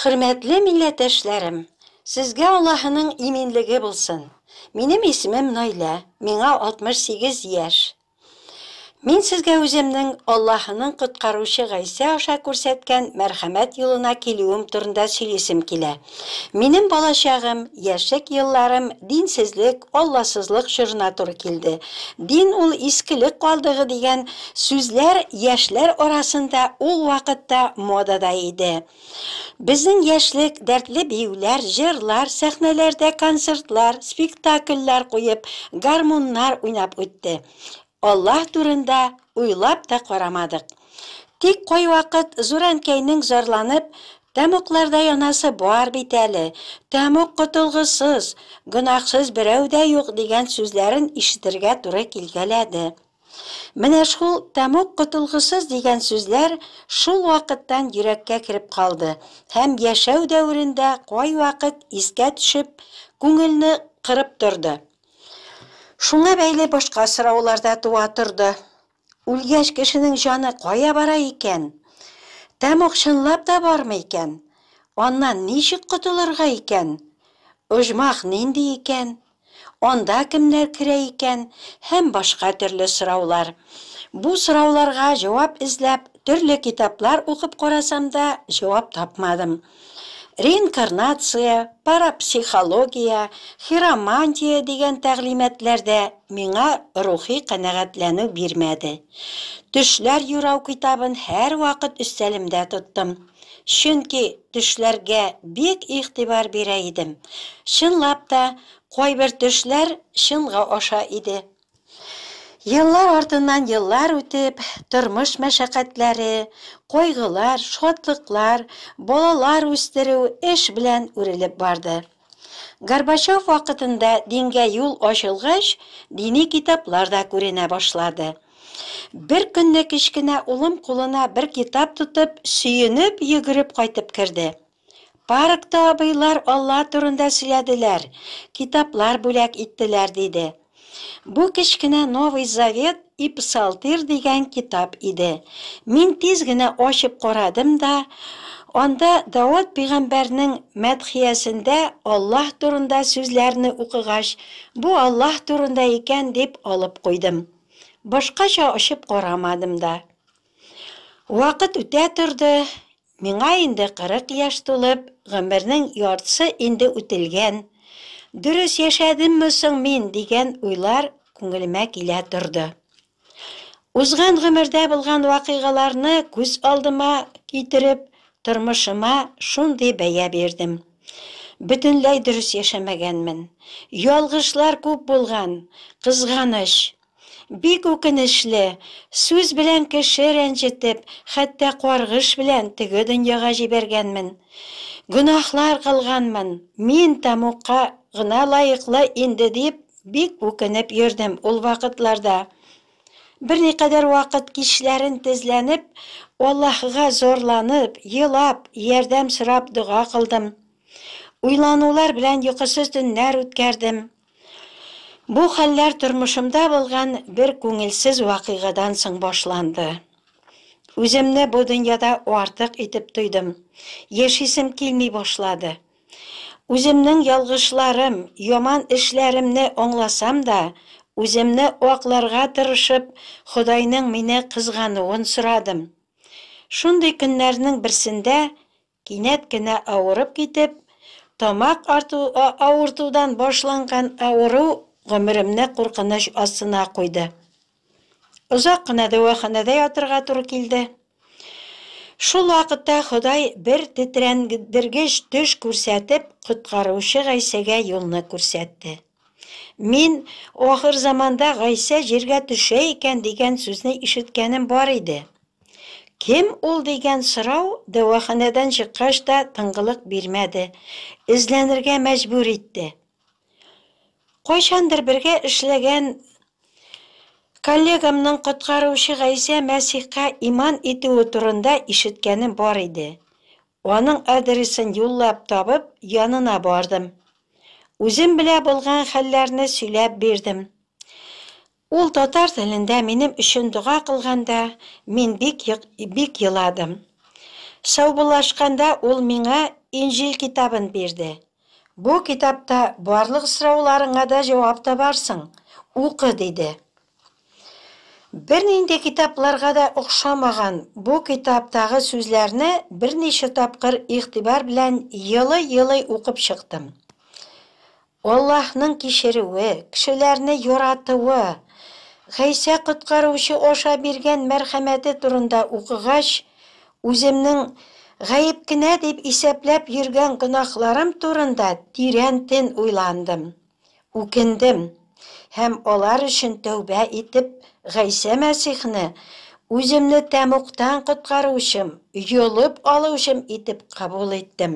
Хөрмәтле милләттәшләрем, сезгә Аллаһының иминлеге булсын. Минем исемем Наилә, миңа 68 яшь. Мин сезгә үземнең Аллаһының коткаручы Гайсә аша күрсәткән мәрхәмәт юлына килүем турында сөйлисем килә. Минем балачагым, яшьлек елларым динсезлек, Алласызлык чорына туры килде. Дин ул искелек калдыгы дигән сүзләр яшьләр арасында ул вакытта модада иде. Безнең яшьлек дәртле биюләр, җырлар, сәхнәләрдә концертлар, спектакльләр куеп, гармуннар уйнап үтте. Аллаһ турында уйлап та карамадык. Тик кайвакыт зур әнкәйнең зарланып, Тәмугларда янасы бар бит әле, тәмуг котылгысыз, гөнаһсыз берәү дә юк дигән сүзләрен ишетергә туры килгәләде. Менә шул тәмуг котылгысыз дигән сүзләр шул вакыттан йөрәккә кереп калды һәм яшәү дәверендә кайвакыт искә төшеп, күңелне кырып торды. Шуңа бәйле башка сораулар да туа торды. Үлгәч кешенең җаны кая бара икән? Тәмуг чынлап та бармы икән? Аннан ничек котылырга икән? Оҗмах нинди икән? Анда кемнәр керә икән? Һәм башка төрле сораулар. Бу сорауларга җавап эзләп, төрле китаплар укып карасам да, җавап тапмадым. Реинкарнация, парапсихология, хиромантия дигән тәгълиматлар дә миңа рухи канәгатьләнү бирмәде. Төшләр юрау китабын һәрвакыт өстәлемдә тоттым. Чөнки төшләргә бик игътибар бирә идем. Чынлап та, кайбер төшләр чынга аша иде. Еллар артыннан еллар үтеп, тормыш мәшәкатьләре, кайгылар, шатлыклар, балалар үстерү, эш белән үрелеп барды. Горбачев вакытында дингә юл ачылгач, дини китаплар да күренә башлады. Бер көнне кечкенә улым кулына бер китап тотып, сөенеп йөгереп кайтып керде. Паркта абыйлар Алла турында сөйләделәр, китаплар бүләк иттеләр, диде. Бу кечкенә Новый Завет и Псалтырь дигән китап иде. Мин тиз генә ачып карадым да, анда Давыт пигамбәрнең мәдхиясендә Аллаһ турында сүзләрне укыгач, бу Аллаһ турында икән дип алып куйдым. Башкача ачып карамадым да. Вакыт үтә торды, Миңа инде 40 яшь тулып, гомернең яртысы инде үтелгән. Дөрес яшәдемме соң мин, дигән уйлар күңелемә килә торды. Узган гомердә булган вакыйгаларны күз алдыма китереп, тормышыма шундый бәя бирдем. Бөтенләй дөрес яшәмәгәнмен. Ялгышлар күп булган, кызганыч. Бик үкенечле, сүз белән кеше рәнҗетеп, хәтта каргыш белән теге дөньяга җибәргәнмен. Гөнаһлар кылганмын, мин тәмугка гына лаеклы инде дип, бик үкенеп йөрдем ул вакытларда. Берникадәр вакыт кичләрен тезләнеп, Аллаһыга зарланып, елап, ярдәм сорап дога кылдым. Уйланулар белән йокысыз төннәр үткәрдем. Бу хәлләр тормышымда булган бер күңелсез вакыйгадан соң башланды. Үземне бу дөньяда артык итеп тойдым. Яшисем килми башлады. Үземнең ялгышларым, яман эшләремне аңласам да, үземне акларга тырышып, Ходайның мине кызгануын сорадым. Шундый көннәрнең берсендә Кинәт кенә авырып китеп, тамак арту авыртудан башланган авыру гомеремне куркыныч астына куйды. Озак кына дәваханәдә ятырга туры килде. Шул вакытта Ходай бер тетрәндергеч төш күрсәтеп, коткаручы Гайсәгә юлны күрсәтте. Мин ахыр заманда Гайсә җиргә төшә икән дигән сүзне ишеткәнем бар иде. Кем ул дигән сорау дәваханәдән чыккач та тынгылык бирмәде, эзләнергә мәҗбүр итте. Кайчандыр бергә эшләгән коллегамның коткаручы Гайсә Мәсихка иман итүе турында ишеткәнем бар иде. Аның адресын юллап табып, янына бардым. Үзем белә булган хәлләрне сөйләп бирдем. Ул татар телендә минем өчен дога кылганда, мин бик бик еладым. Саубуллашканда ул миңа Инҗил китабын бирде. Бу китапта барлык сорауларыңа да җавап табарсың, укы, диде. Бернинди китапларга да охшамаган бу китаптагы сүзләрне берничә тапкыр игътибар белән елый-елый укып чыктым. Аллаһның кичерүе, кешеләрне яратуы, Гайсә Коткаручы аша биргән мәрхәмәте турында укыгач, үземнең гаеп кенә дип исәпләп йөргән гөнаһларым турында тирәнтен уйландым. Үкендем һәм алар өчен тәүбә итеп, Гайсә Мәсихне үземне тәмугтан коткаручым, йолып алучым итеп кабул иттем.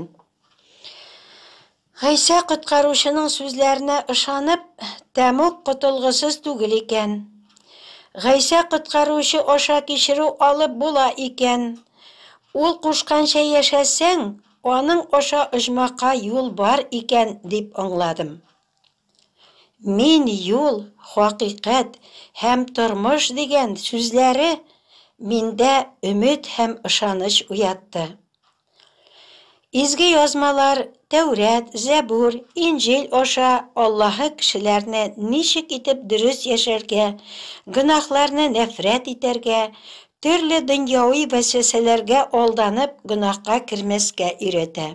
Гайсә коткаручының сүзләренә ышанып, тәмуг котылгысыз түгел икән. Гайсә коткаручы аша кичерү алып була икән. Ул кушканча яшәсәң, Аның аша оҗмахка юл бар икән, дип аңладым. Мин юл, хакыйкать һәм тормыш дигән сүзләре миндә өмет һәм ышаныч уятты. Изге Язмалар, Тәүрәт, Зәбур, Инҗил аша Аллаһы кешеләрне ничек итеп дөрес яшәргә, гөнаһларны нәфрәт итәргә, Төрле дөньяви вәсвәсәләргә алданып гөнаһка кермәскә өйрәтә.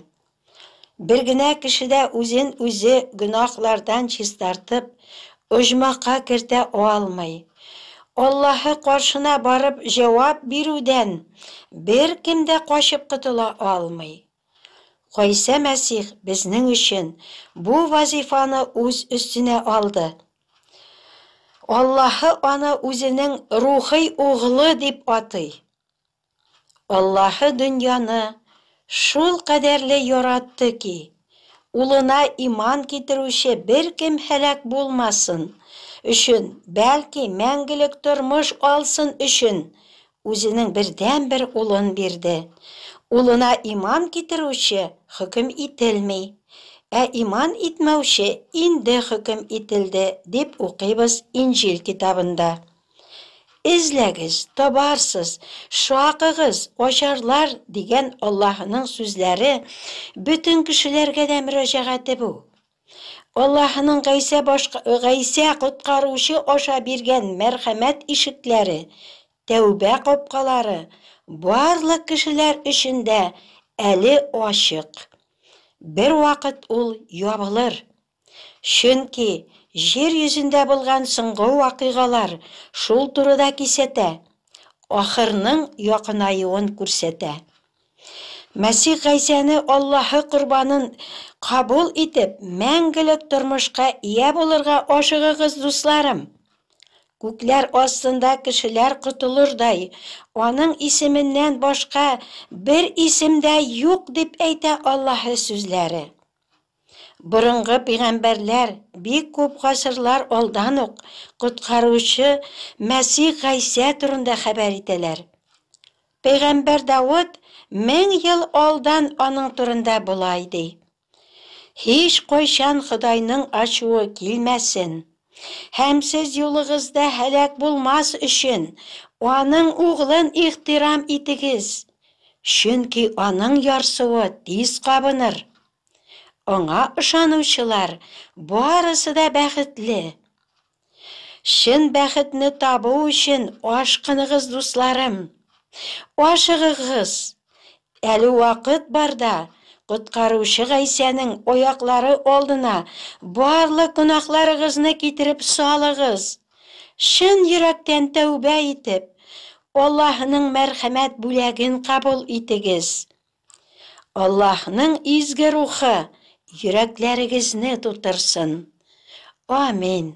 Бер генә кеше дә үзен үзе гөнаһлардан чистартып, оҗмахка кертә алмый. Аллаһы каршына барып җавап бирүдән беркем дә качып котыла алмый. Гайсә Мәсих безнең өчен бу вазифаны үз өстенә алды. Аллаһы аны үзенең рухый углы дип атый. Аллаһы дөньяны шул кадәрле яратты ки, Улына иман китерүче беркем һәлак булмасын өчен, бәлки мәңгелек тормыш алсын өчен, Үзенең бердәнбер Улын бирде. Улына иман китерүче хөкем ителми, ә иман итмәүче инде хөкем ителде, дип укыйбыз Инҗил китабында. Эзләгез, табарсыз, шакыгыз, ачарлар, дигән Аллаһының сүзләре бөтен кешеләргә дә мөрәҗәгате бу. Аллаһының Гайсә башка Гайсә коткаручы аша биргән мәрхәмәт ишекләре, тәүбә капкалары барлык кешеләр өчен дә әле ачык. Бервакыт ул ябылыр. Чөнки җир йөзендә булган соңгы вакыйгалар шул турыда кисәтә, ахырның якынаюын күрсәтә. Мәсих Гайсәне Аллаһы корбанын кабул итеп, мәңгелек тормышка ия булырга ашыгыгыз, дусларым! Күкләр астында кешеләр котылырдай, аның исеменнән башка бер исем дә юк, дип әйтә Аллаһы сүзләре. Борынгы пәйгамбәрләр бик күп гасырлар алдан ук Коткаручы Мәсих Гайсә турында хәбәр итәләр. Пәйгамбәр Давыт 1000 ел алдан аның турында болай ди: Һич кайчан Ходайның ачуы килмәсен, һәм сез юлыгызда һәлак булмас өчен, аның углын ихтирам итегез, чөнки аның ярсуы тиз кабыныр. Аңа ышанучылар барысы да бәхетле. Чын бәхетне табу өчен ашкыныгыз, дусларым. Ашыгыгыз. Әле вакыт барда, Коткаручы Гайсәнең аяклары алдына барлык гөнаһларыгызны китереп салыгыз. Чын йөрәктән тәүбә итеп, Аллаһының мәрхәмәт бүләген кабул итегез. Аллаһның изге рухы йөрәкләрегезне тутырсын. Амин.